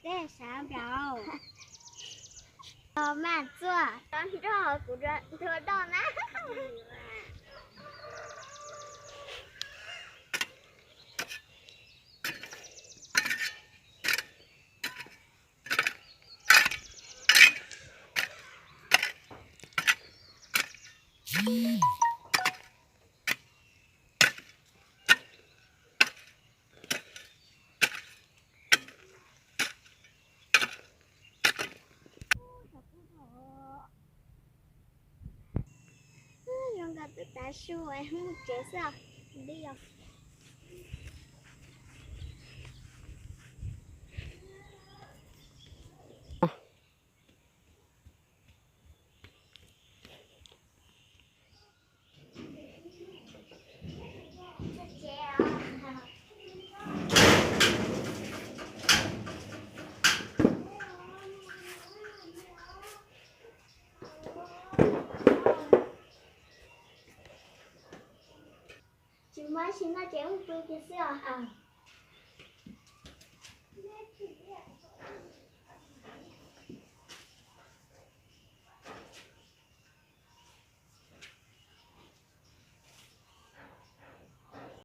Tej sav nplaum los mas txuaj tau nrog kuv nthua doj na. Zoo nkaus twb tav su es mus tsev xwb os. Li yog tsis muaj ib sim no ces wb pw kiag xwb os.